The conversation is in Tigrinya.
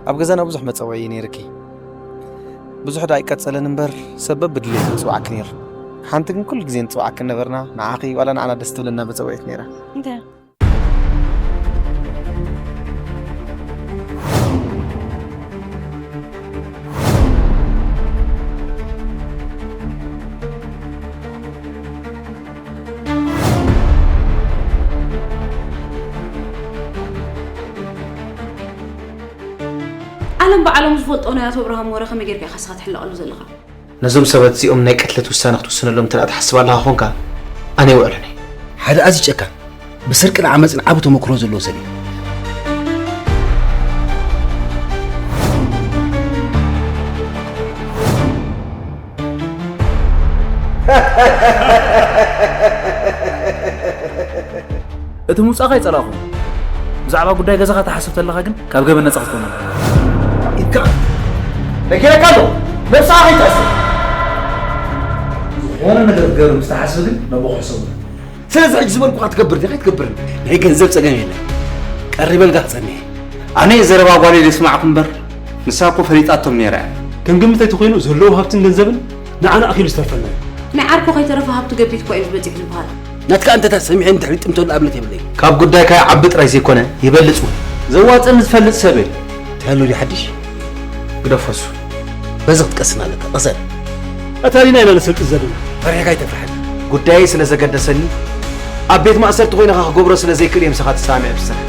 ኣብ ገዛና ብዙሕ መጸውዒ እዩ ነይርኪ። ብዙሕ ደኣ ኣይቀጸለን እምበር፣ ሰብ በብድሌቱ ይጽውዓኪ ነይሩ። ሓንቲ ግን ኩሉ ግዜ ንጽውዓኪ ነበርና፣ ንዓኺ ዋላ ንዓና ደስ ትብለና መጸውዒት ነይራ። እንታይ? ዓለም ብዓለሙ ዝፈልጦ ናይ ኣቶ ኣብርሃም ወረ ከመይ ጌርካ ኢኻ ንስኻ ትሕለቐሉ ዘለኻ? ነዞም ሰባት እዚኦም ናይ ቅትለት ውሳነ ክትውስነሎም እንተ ደኣ ትሓስብ ኣለኻ ኾንካ፣ ኣነ ኣይውዕሎን እየ። ሓደ ኣዝዩ ጨካን፣ ብስርቅን ዓመጽን ዓቢ ተመክሮ ዘለዎ ሰብ እዩ። እቲ ምውጻእኻ ኣይጸላእኹን። ብዛዕባ ጉዳይ ገዛኻ ትሓስብ ተለኻ ግን ካብ ገበን ነጻ ክትኮን ኣለካ። ኢልካ ነጊረካ ኣለኹ፣ ነብስኻ ከይትሕስብ። ዝኾነ ነገር ክትገብር ምስ ትሓስብ ግን ነቦ ክሕሰቡ። ስለዚ ሕጂ ዝበልኩኻ ትገብር ዲኻ ኣይትገብርን? ናይ ገንዘብ ጸገም የለን። ቀሪበልካ ክጸንሕ እየ። ኣነ ዘረባ ጓለይ ዘስማዕኩ እምበር፣ ንሳ እኮ ፈሊጣቶም ነይራ እያ። ከም ግምተይ ተኾይኑ፣ ዘለዉ ሃብትን ገንዘብን ንዓና ኣኺሉ ዝተርፈና እዩ። ናይ ዓርኩ ከይተረፈ ሃብቱ ገቢት እኮ እዩ በጺሑ ዝበሃል። ናትካ ኣንተታ ሰሚዐ እንድሕሪ ጥምተሉ ኣብነት የብለይ። ካብ ጉዳይካ ይዓቢ ጥራይ ዘይኮነ፣ ይበልጽ እውን። ዘዋጽእን ዝፈልጥ ሰብ እየ። እንታይ ኣሎ ድዩ ሓድሽ? ግደፎ እሱ። በዚ ክትቀስን ኣለካ። ቅሰን። ኣታሊና ኢና ነሰልጥን ዘለና። ፈሪሕካ ኣይተፍርሐን። ጉዳየይ ስለ ዘገደሰኒ፣ ኣብ ቤት ማእሰርቲ ኮይነ ከኣ ክገብሮ ስለ ዘይክእል እየ ምሳኻ ተሰማሚዐ ብስራሕ።